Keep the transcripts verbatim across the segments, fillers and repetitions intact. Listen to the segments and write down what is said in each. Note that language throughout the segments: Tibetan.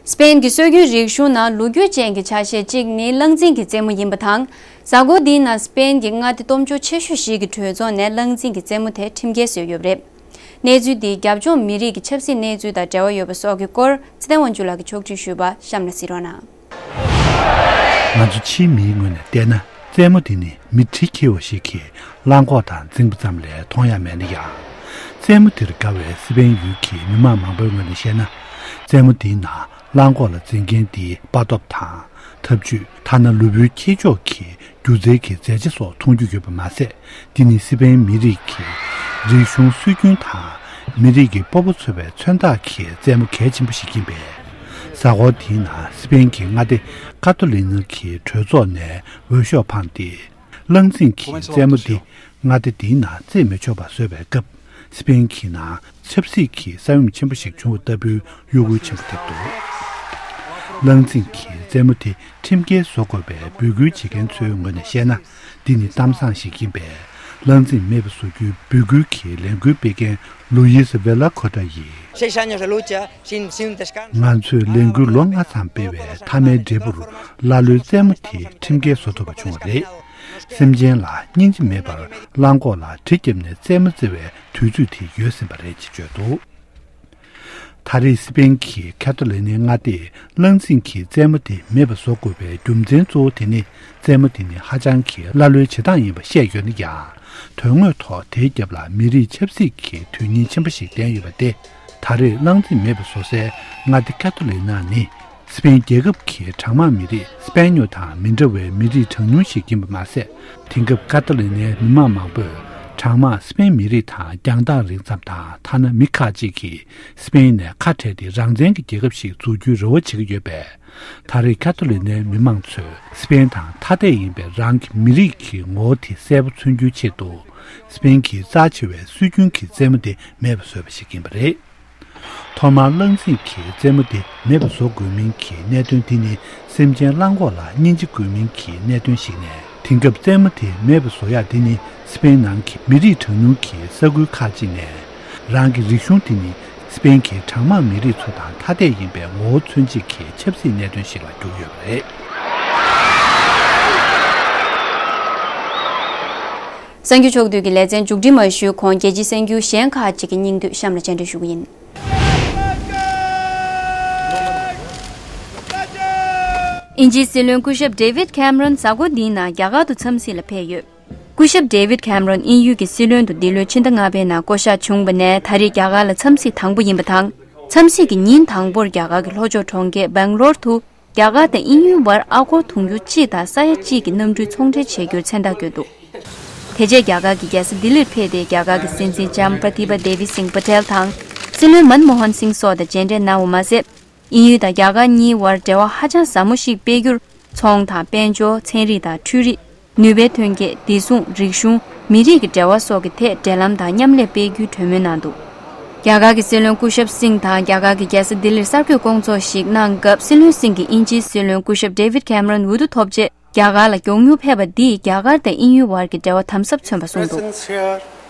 སི་པེན་གྱི་སྲོལ་རྒྱུན་རིག་གཞུང་ནང་ལོ་རྒྱུས་ཅན་གྱི་ཆ་ཤས་གཅིག་ནི་གླང་རྫིང་གི་རྩེད་མོ་ཡིན་པ་དང་། གཟའ་འཁོར་འདིའི་ནང་སི་པེན་གྱི་མངའ་སྡེ་སྟོབས་འབྱོར་ཆེ་ཤོས་ཤིག་གི་གྲོས་ཚོགས་ནས་གླང་རྫིང་གི་རྩེད་མོ་དེ་ཁྲིམས་འགལ་བཟོས་ཡོད་པ་རེད། གནས་ཚུལ་འདིས་རྒྱབ་ལྗོངས་མི་རིགས་ཀྱི་ཆབ་སྲིད་གནས་ཚུལ་དང་འབྲེལ་བ་ཡོད་པ་སོགས་ཀྱི་སྐོར་ཚེ་བརྟན་དབང་ཕྱུག་ལགས་ཀྱིས་ཕྱོགས་སྒྲིག་ཞུས་པ་གཤམ་ལ་གཟིགས་རོགས་གནང་། ང་ཚོ་ཕྱིའི་མིའི་ངོས་ནས་བལྟས་ན། རྩེད་མོ་འདི་ནི་མི་གྲི་འཁྱེར་བ་ཞིག་གིས་གླང་གོག་དང་འཛིང་པ་ཙམ་ལས་མཐོང་ཡ་མེད་ན་ཡང་། རྩེད་མོ་འདིར་དགའ་བའི་སི་པེན་ཡུལ་གྱི་མི་མང་མང་པོའི་ངོས་ནས་བཤད་ན། རྩེད་མོ་འདིའི་ནང་གླང་གོག་ལ་འཛིང་མཁན་འདིའི་དཔའ་སྟོབས་དང་། ཐབས་ཇུས། ཐ་ན་ལུས་པོའི་འཁྱེར་ཕྱོགས་ཀྱི་སྒྱུ་རྩལ་གྱི་མཛད་རྗེས་སོགས་མཐོང་རྒྱུ་ཡོད་པ་མ་ཟད། འདི་ནི་སི་པེན་མི་རིགས་ཀྱི་རིག་གཞུང་སྲོལ་རྒྱུན་དང་། མི་རིགས་ཀྱི་སྤོབས་པ་འཚོལ་བའི་མཚོན་རྟགས་ཀྱི་རྩེད་མོ་གལ་ཆེན་པོ་ཞིག་ཡིན་པས། གཟའ་འཁོར་འདིའི་ནང་སི་པེན་གྱི་མངའ་སྡེ་ཀ་ཏོ་ལི་ན་གྱི་གྲོས་ཚོགས་ནས་འོས་ཤོག་འཕངས་ཏེ། གླང་རྫིང་གི་རྩེད་མོ་འདི་མངའ་སྡེ་འདིའི་ནང་རྩེད་མི་ཆོག་པ་བཟོས་པའི་སྐབས། སི་པེན་གྱི་ནང་ཆབ་སྲིད་ཀྱི་ས་ཡོམ་ཆེན་པོ་ཞིག་བྱུང་བ་ལྟ་བུའི་གཡོ་འགུལ་ཆེན་པོ་ཐེབས་འདུག་གླང་རྫིང་གི་རྩེད་མོ་དེ་ཁྲིམས་འགལ་བཟོ་དགོས་པའི་འབོད་སྐུལ་བྱེད་མཁན་ཚོའི་ངོས་ནས་བཤད་ན། འདི་ནི་གཏམ་བཟང་ཞིག་ཡིན་པས། གླང་རྫིང་མེད་པ་བཟོ་རྒྱུའི་འབོད་སྐུལ་གྱི་ལས་འགུལ་སྤེལ་མཁན་ལུ་ཡིས་ཝེ་ལ་ཁོ་ཏྲ་ཡིས། Seis años de lucha, sin, sin descanso. ང་ཚོས་ལས་འགུལ་ལོ་ལྔ་ཙམ་སྤེལ་བའི་མཐའ་མའི་འབྲས་བུར། ཀླ་ཀློའི་རྩེད་མོ་དེ་ཁྲིམས་འགལ་བཟོ་ཐུབ་པ་བྱུང་བ་རེད། སེམས་ཅན་ལ་སྙིང་རྗེ་མེད་པར་གླང་གོག་ལ་གྲི་བརྒྱབ་ནས་རྩེད་མོ་རྩེ་བའི་དུས་ཚོད་དེ་ཡོལ་ཟིན་པ་རེད་ཅེས་བརྗོད་འདུག་ད་རེས་སི་པེན་གྱི་ཁ་ཐོ་ལི་ནའི་མངའ་སྡེས་གླང་རྫིང་གི་རྩེད་མོ་དེ་མེད་པ་བཟོ་དགོས་པའི་རྒྱུ་མཚན་གཙོ་བོ་དེ་ནི། རྩེད་མོ་དེ་ནི་ཧ་ཅང་གི་ཀླ་ཀློའི་བྱེད་སྟངས་ཡིན་པ་བཤད་ཡོད་ན་ཡང་། དོན་དངོས་ཐོག་དེའི་རྒྱབ་ལ་མི་རིགས་ཆབ་སྲིད་ཀྱི་དོན་སྙིང་ཆེན་པོ་ཞིག་ལྡན་ཡོད་པ་སྟེ། ད་རེས་གླང་རྫིང་མེད་པ་བཟོ་སའི་མངའ་སྡེ་ཀ་ཐོ་ལི་ན་ནི། སི་པེན་རྒྱལ་ཁབ་ཀྱི་གྲངས་མང་མི་རིགས་སི་པན་ཉོ་དང་མི་འདྲ་བའི་མི་རིགས་གྲངས་ཉུང་ཞིག་ཡིན་པ་མ་ཟད། དེང་སྐབས་ཀ་ཏ་ལི་ནའི་མི་མང་མང་པོས་གྲངས་མང་སི་པན་མི་རིགས་དང་རྒྱང་ཐག་རིང་ཙམ་དང་། ཐ་ན་མི་ཁག་ཅིག་གིས་སི་པན་ནས་ཁ་བྲལ་ཏེ་རང་བཙན་གྱི་རྒྱལ་ཁབ་ཞིག་འཛུགས་རྒྱུའི་རེ་བ་བྱེད་ཀྱི་ཡོད་པས། ད་རེས་ཀ་ཏ་ལི་ནའི་མི་མང་ཚོས་སི་པན་དང་ཐ་དད་ཡིན་པའི་རང་གི་མི་རིགས་ཀྱི་ངོ་བོ་དེ་གསལ་པོ་མཚོན་རྒྱུའི་ཆེད་དུ། སི་པན་གྱི་རྩ་ཆེ་བའི་སྲོལ་རྒྱུན་གྱི་རྩེད་མོ་དེ་མེད་པ་བཟོས་པ་ཞིག་ཡིན་པ་རེད། ཐོག་མར་གླང་རྫིང་གི་རྩེད་མོ་དེ་མེད་པ་བཟོ་དགོས་མིན་གྱི་གནད་དོན་དེ་ནི། སེམས་ཅན་གླང་གོག་ལ་སྙིང་རྗེ་དགོས་མིན་གྱི་གནད་དོན་ཞིག་ནས། དེང་སྐབས་རྩེད་མོ་དེ་མེད་པ་བཟོ་ཡག་དེ་ནི། སི་པན་ནང་གི་མི་རིགས་གྲངས་ཉུང་གི་ས་ཁུལ་ཁག་ཅིག་ནས། རང་གི་རིག་གཞུང་དེ་ནི་སི་པན་གྱི་གྲངས་མང་མི་རིགས་ཚོ་དང་ཐ་དད་ཡིན་པའི་ངོ་བོ་མཚོན་བྱེད་ཀྱི་ཆབ་སྲིད་གནད་དོན་ཞིག་ལ་གྱུར་ཡོད་པ་རེད། གསར་འགྱུར་ཕྱོགས་བསྡུས་ཀྱི་ལེ་ཚན་མཇུག་སྒྲིལ་མ་ཞུས་གོང་། རྒྱལ་སྤྱིའི་གསར་འགྱུར་གཞན་ཁག་ཅིག་གི་སྙིང་བསྡུས་གཤམ་ལ་སྤྱན་འདྲེན་ཞུ་གི་ཡིན། དབྱིན་ཇིའི་སྲིད་བློན་སྐུ་ཞབས་ཌེ་ཝིད་ཁེམ་རོན་གཟའ་འཁོར་འདིའི་ནང་རྒྱ་གར་དུ་འཚམས་གཟིགས་ལ་ཕེབས་ཡོད། སྐུ་ཞབས་ཌེ་ཝིད་ཁེམ་རོན་དབྱིན་ཡུལ་གྱི་སྲིད་བློན་དུ་འདི་ལོའི་ཕྱི་ཟླ་ལྔ་པའི་ནང་བསྐོ་གཞག་བྱུང་བ་ནས་ད་རེས་རྒྱ་གར་ལ་འཚམས་གཟིགས་དང་པོ་ཡིན་པ་དང་། འཚམས་གཟིགས་ཀྱི་ཉིན་དང་པོར་རྒྱ་གར་གྱི་ལྷོ་ཕྱོགས་གྲོང་ཁྱེར་སྦེང་ལོར་དུ། རྒྱ་གར་དང་དབྱིན་ཡུལ་བར་ཨ་སྒོར་དུང་ཕྱུར་གཅིག་དང་ས་ཡ་གཅིག་གི་གནམ་གྲུའི་ཚོང་འབྲེལ་བྱེད་རྒྱུར་མཚན་རྟགས་བཀོད་འདུག་དེ་རྗེས་རྒྱ་གར་གྱི་རྒྱལ་ས་ལྡི་ལིར་ཕེབས་ཏེ། རྒྱ་གར་གྱི་སྲིད་འཛིན་ལྕམ་པྲ་ཏི་པ་ཌེ་བི་སིང་པ་ཏེལ་དང་། སྲིད་བློན་མན་མོ་ཧན་སིང་སོགས་དང་མཇལ་འཕྲད་གནང་བ་མ་ཟད། དབྱིན་ཡུལ་དང་རྒྱ་གར་གཉིས་བར་འབྲེལ་བ་ཧ་ཅང་ཟབ་མོ་ཞིག་སྤེལ་རྒྱུར། ཚོང་དང་དཔལ་འབྱོར། ཚན་རིག་དང་འཕྲུལ་རིག་ནུས་པའི་ཐོན་སྐྱེད། བདེ་སྲུང་། རིག་གཞུང་། མི་རིགས་ཀྱི་འབྲེལ་བ་སོགས་ཀྱི་ཐད་འབྲེལ་ལམ་དང་མཉམ་ལས་སྤེལ་རྒྱུའི་གྲོས་མོལ་གནང་འདུག་རྒྱ་གར་གྱི་སྲིད་བློན་སྐུ་ཞབས་སིང་དང་རྒྱ་གར་གྱི་རྒྱལ་ས་ལྡི་ལིར་གསར་འགོད་སྐོང་ཚོགས་ཤིག་གནང་སྐབས། སྲིད་བློན་སིང་གིས་དབྱིན་ཇིའི་སྲིད་བློན་སྐུ་ཞབས་ཌེ་ཝིད་ཁེམ་རོན་འོས་བསྡུ་ཐོབ་རྗེས་རྒྱ་གར་ལ་མགྱོགས་མྱུར་ཕེབས་པ་འདིས་རྒྱ་གར་དང་དབྱིན་ཡུལ་བར་གྱི་འབྲེལ་བ་དམ་ཟབ་མཚོན་པ་གསུངས་འདུག Presence here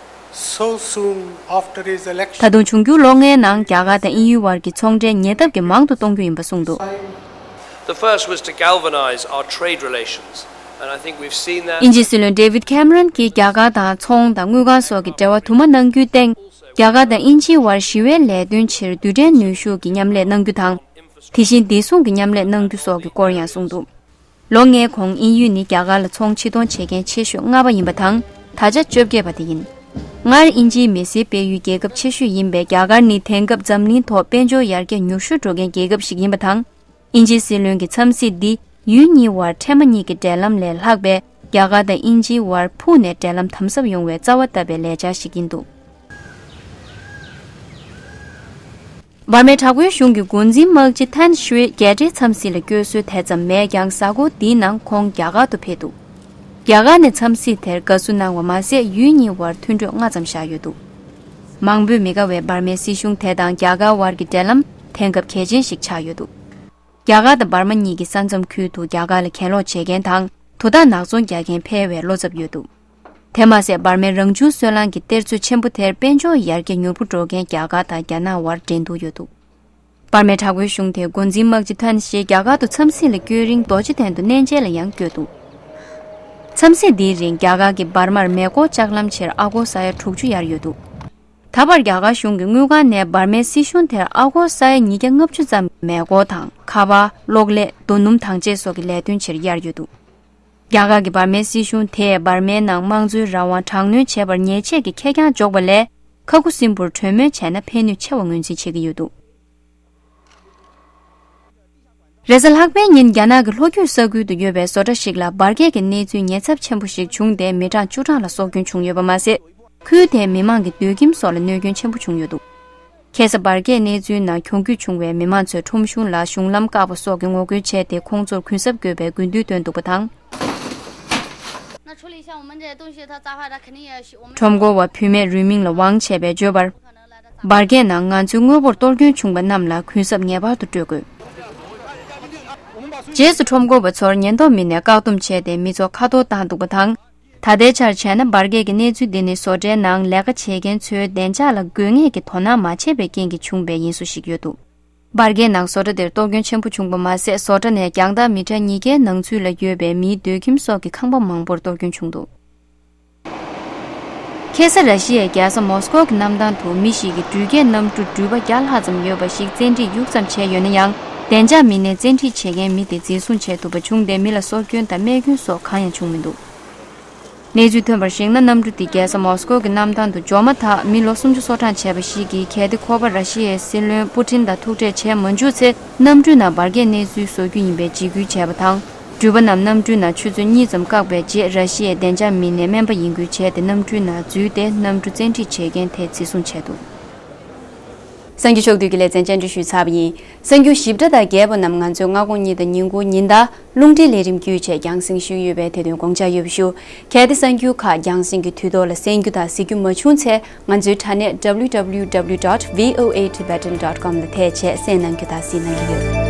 so soon after his election. ད་དུང་འབྱུང་འགྱུར་ལོ་ལྔའི་ནང་རྒྱ་གར་དང་དབྱིན་ཡུལ་བར་གྱི་ཚོང་འབྲེལ་ཉེ་འདབས་ཀྱི་མང་དུ་གཏོང་རྒྱུ་ཡིན་པ་གསུངས་འདུག The first was to galvanize our trade relations, and I think we've seen that. དབྱིན་ཇིའི་སྲིད་བློན་ཌེ་ཝིད་ཁེམ་རོན་གྱིས་རྒྱ་གར་དང་ཚོང་དང་དངུལ་ཁང་སོགས་ཀྱི་འབྲེལ་བ་དུ་མ་གནང་རྒྱུའི་སྟེང་། རྒྱ་གར་དང་དབྱིན་ཇིའི་བར་ཞི་བའི་ལས་དོན་ཆེད་རྡུལ་ཕྲན་ནུས་ཤུགས་ཀྱི་མཉམ་ལས་གནང་རྒྱུ་དང་། དེ་བཞིན་བདེ་སྲུང་གི་མཉམ་ལས་གནང་རྒྱུ་སོགས་ཀྱི་སྐོར་ཡང་གསུངས་འདུག་ལོ་ལྔའི་གོང་དབྱིན་ཡུལ་ནི་རྒྱ་གར་ལ་ཚོང་ཕྱིར་གཏོང་བྱེད་མཁན་ཆེ་ཤོས་ལྔ་པ་ཡིན་པ་དང་། ད་ཆ་བཅོ་བརྒྱད་པ་དེ་ཡིན། སྔར་དབྱིན་ཇིའི་མི་སེར་སྤེལ་ཡུལ་རྒྱལ་ཁབ་ཆེ་ཤོས་ཡིན་པའི་རྒྱ་གར་ནི་དེང་སྐབས་འཛམ་གླིང་ཐོག་དཔལ་འབྱོར་ཡར་རྒྱས་མྱུར་ཤོས་འགྲོ་མཁན་རྒྱལ་ཁབ་ཞིག་ཡིན་པ་དང་། དབྱིན་ཇིའི་སྲིད་བློན་གྱི་འཚམས་གཟིགས་འདི་ཡུལ་གཉིས་བར་ཕྲན་མ་གཉིས་ཀྱི་འབྲེལ་ལམ་ལས་ལྷག་པའི་རྒྱ་གར་དང་དབྱིན་ཇིའི་བར་ཕུགས་ནས་འབྲེལ་ལམ་དམ་ཟབ་ཡོང་བའི་རྩ་བ་བཏབ་པའི་ལས་འཆར་ཞིག་ཡིན་འདུག་འབར་མའི་དྲག་པོའི་གཞུང་གི་འགོ་འཛིན་དམག་སྤྱི་ཐན་ཤུའེ་རྒྱལ་འབྲེལ་འཚམས་གཟིགས་ལ་བསྐྱོད་སྲོལ་དེ་ཙམ་མེད་ཀྱང་། གཟའ་འཁོར་འདིའི་ནང་ཁོང་རྒྱ་གར་དུ་ཕེབས་འདུག་རྒྱ་གར་ནས་འཚམས་གཟིགས་དེར་དགའ་བསུ་གནང་བ་མ་ཟད། ཡུལ་གཉིས་བར་མཐུན་གྲོས་སྔ་ཙམ་བཞག་ཡོད་འདུག་མང་པོས་མི་དགའ་བའི་འབར་མའི་སྲིད་གཞུང་དེ་དང་རྒྱ་གར་བར་གྱི་འབྲེལ་ལམ་དེང་སྐབས་གལ་ཆེན་ཞིག་ཆགས་ཡོད་འདུག་རྒྱ་གར་དང་འབར་མ་གཉིས་ཀྱི་ས་མཚམས་ཁུལ་དུ་རྒྱ་གར་ལ་གྱེན་ལོག་བྱེད་མཁན་དང་། དོ་བདག་ནག་ཚོང་རྒྱག་མཁན་ཕལ་བའི་བློ་འཚབ་ཡོད་འདུག་དེ་མ་ཟད། འབར་མའི་རང་བྱུང་སོལ་རླངས་ཀྱི་གཏེར་མཛོད་ཆེན་པོ་དེར་དཔལ་འབྱོར་ཡར་རྒྱས་མྱུར་པོ་འགྲོ་མཁན་རྒྱ་གར་དང་རྒྱ་ནག་བར་འགྲན་བསྡུར་ཡོད་འདུག་འབར་མའི་དྲག་པོའི་གཞུང་དེས་འགོ་འཛིན་དམག་སྤྱི་ཐན་ཤེ་རྒྱ་གར་དུ་འཚམས་གཟིགས་ལ་བསྐྱོད་རིང་རྡོ་རྗེ་གདན་དུ་གནས་མཇལ་ལ་ཡང་བསྐྱོད་འདུག་འཚམས་གཟིགས་འདིའི་རིང་རྒྱ་གར་གྱིས་འབར་མར་མེ་འཁོར་ལྕགས་ལམ་ཆེར་ཨ་སྒོར་ས་ཡ་དྲུག་ཅུ་གཡར་ཡོད་འདུག་ད་བར་རྒྱ་གར་གཞུང་གི་དངུལ་ཁང་ནས་འབར་མའི་སྲིད་གཞུང་དེར་ཨ་སྒོར་ས་ཡ་ཉིས་བརྒྱ་ལྔ་བཅུ་ཙམ་མེ་འཁོར་དང་ཁ་པར། གློག་ཀླད། རྡོ་སྣུམ་དང་བཅས་སོགས་ཀྱི་ལས་དོན་ཆེད་གཡར་ཡོད་འདུག་རྒྱ་གར་གྱི་འབར་མའི་སྲིད་གཞུང་དེས་འབར་མའི་ནང་དམངས་གཙོའི་རང་དབང་དྲག་གནོན་བྱས་པར་ཉེས་ཆད་ཀྱི་ཁེ་རྐྱང་འཇོག་པ་ལས། ཁ་ཁུ་སིམ་པོར་གྲོས་མོལ་བྱས་ན་ཕན་ནུས་ཆེ་བ་ངོས་འཛིན་བྱེད་ཀྱི་ཡོད་འདུག་རེས་གཟའ་ལྷག་པའི་ཉིན་རྒྱ་ནག་གི་ལྷོ་རྒྱུད་ས་ཁུལ་དུ་ཡོད་པའི་བཟོ་གྲྭ་ཞིག་ལ་འབར་གས་ཀྱི་གནས་ཚུལ་ཉེན་ཚབས་ཆེན་པོ་ཞིག་བྱུང་སྟེ། མི་གྲངས་བཅུ་གྲངས་ལ་སྲོག་སྐྱོན་བྱུང་ཡོད་པ་མ་ཟད། ཁུལ་དེའི་མི་མང་གི་སྡོད་ཁྱིམ་སོགས་ལ་གནོད་སྐྱོན་ཆེན་པོ་བྱུང་ཡོད་འདུག་ཁ་སང་འབར་གས་གནས་ཚུལ་ནང་གྱོང་གུད་བྱུང་བའི་མི་མང་ཚོས་ཁྲོམ་གཞུང་ལ་གཞུང་ལམ་བཀག་པ་སོགས་ཀྱི་ངོ་རྒོལ་བྱས་ཏེ། ཁོང་ཚོར་གུན་གསབ་དགོས་པའི་དགོས་འདུན་བཏོན་འདུག་པ་དང་། ཁྲོམ་སྐོར་བ་བུད་མེད་རུས་མིང་ལ་ཝང་བྱས་པས་བརྗོད་པར། འབར་གས་ནང་ང་ཚོའི་དངོས་པོར་གཏོར་སྐྱོན་བྱུང་བ་རྣམས་ལ་གུན་གསབ་ངེས་པར་དུ་སྤྲོད་དགོས། རྗེས་སུ་ཁྲོམ་སྐོར་བ་ཚོར་ཉེན་རྟོག་མི་སྣས་བཀག་སྡོམ་བྱས་ཏེ། མི་ཚོགས་ཁ་འཐོར་བཏང་འདུག་པ་དང་། ད་ལྟའི་ཆར་བྱས་ན། འབར་གས་ཀྱི་གནས་ཚུལ་འདི་ནི་བཟོ་གྲྭའི་ནང་ལས་ཀ་བྱེད་མཁན་ཚོའི་བདེ་འཇགས་ལ་དགོས་ངེས་ཀྱི་དོ་སྣང་མ་བྱས་པའི་རྐྱེན་གྱིས་བྱུང་བས་ཡིན་སྲོལ་ཞིག་ཡོད་འདུག་འབར་གས་ནང་བཟོ་གྲྭ་དེར་གཏོར་སྐྱོན་ཆེན་པོ་བྱུང་པ་མ་ཟད། བཟོ་གྲྭ་ནས་རྒྱང་ཐག་མི་ཊར་ཉིས་བརྒྱའི་ནང་ཚུད་ལ་ཡོད་པའི་མིའི་སྡོད་ཁྱིམ་སོགས་ཀྱི་ཁང་པ་མང་པོར་གཏོར་སྐྱོན་བྱུང་འདུག་ཁ་སང་ར་ཤི་ཡའི་རྒྱལ་ས་མོ་སི་ཀོ་གི་གནམ་ཐང་དུ་མི་ཞིག་གིས་འགྲུལ་སྐྱེལ་གནམ་གྲུ་འགྲུལ་པ་བརྒྱ་ལྷག་ཙམ་ཡོད་པ་ཞིག་བཙན་ཁྲིད་གཡུག་ཙམ་བྱས་ཡོད་ན་ཡང་། བདེ་འཇགས་མི་སྣས་བཙན་ཁྲིད་བྱེད་མཁན་མི་དེ་འཛིན་བཟུང་བྱས་ཐུབ་པ་བྱུང་སྟེ། མི་ལ་སྲོག་སྐྱོན་དང་རྨས་སྐྱོན་སོགས་གང་ཡང་བྱུང་མི་འདུག་གནས་ཚུལ་ཐོན་པར་གཞིགས་ན། གནམ་གྲུ་དེ་རྒྱལ་ས་མོ་སི་ཀོ་གི་གནམ་ཐང་དུ་འབྱོར་མ་ཐག་མི་ལོ་སུམ་ཅུ་སོ་གྲངས་བྱས་པ་ཞིག་གིས། གལ་ཏེ་ཁོ་པ་ར་ཤི་ཡའི་སྲིད་བློན་པུ་ཏིན་དང་ཐུག་འཕྲད་བྱས་མ་བཅུག་ཚེ། གནམ་གྲུའི་ནང་འབར་གས་གནས་ཚུལ་བཟོ་རྒྱུ་ཡིན་པའི་འཇིགས་སྐུལ་བྱས་པ་དང་། འགྲུལ་པ་རྣམས་གནམ་གྲུའི་ནང་ཆུ་ཚོད་གཉིས་ཙམ་བཀག་པའི་རྗེས། ར་ཤི་ཡའི་བདེ་འཇགས་མི་སྣས་སྨན་པ་ཡིན་ཁུལ་བྱས་ཏེ། གནམ་གྲུའི་ནང་འཛུལ་ཏེ། གནམ་གྲུ་བཙན་ཁྲིད་བྱེད་མཁན་དེ་འཛིན་བཟུང་བྱས་འདུག་གསར་འགྱུར་ཕྱོགས་བསྡུས་ཀྱི་ལེ་ཚན་སྙན་སྒྲོན་ཞུས་ཚར་བ་ཡིན། གསར་འགྱུར་ཞིབ་ཕྲ་དང་རྒྱས་པ་རྣམས་ང་ཚོའི་སྔ་དགོང་གཉིས་དང་ཉིན་གུང་ཉིན་ལྟར་རླུང་འཕྲིན་ལས་རིམ་བརྒྱུད་བཅས་རྒྱང་སྲིང་ཞུས་ཡོད་པས། དེ་དོན་དགོངས་འཇགས་ཡོད་པ་ཞུ། གལ་ཏེ་གསར་འགྱུར་ཁག་རྒྱང་སྲིང་གི་དུས་ཐོག་ལ་གསན་རྒྱུ་དང་གཟིགས་རྒྱུ་མ་བྱུང་ཚེ། ང་ཚོའི་དྲ་གནས་W W W dot V O A Tibetan dot com ལ་ཐེབས་བྱས་གསན་གནང་རྒྱུ་དང་གཟིགས་གནང་རྒྱུ་ཡོད།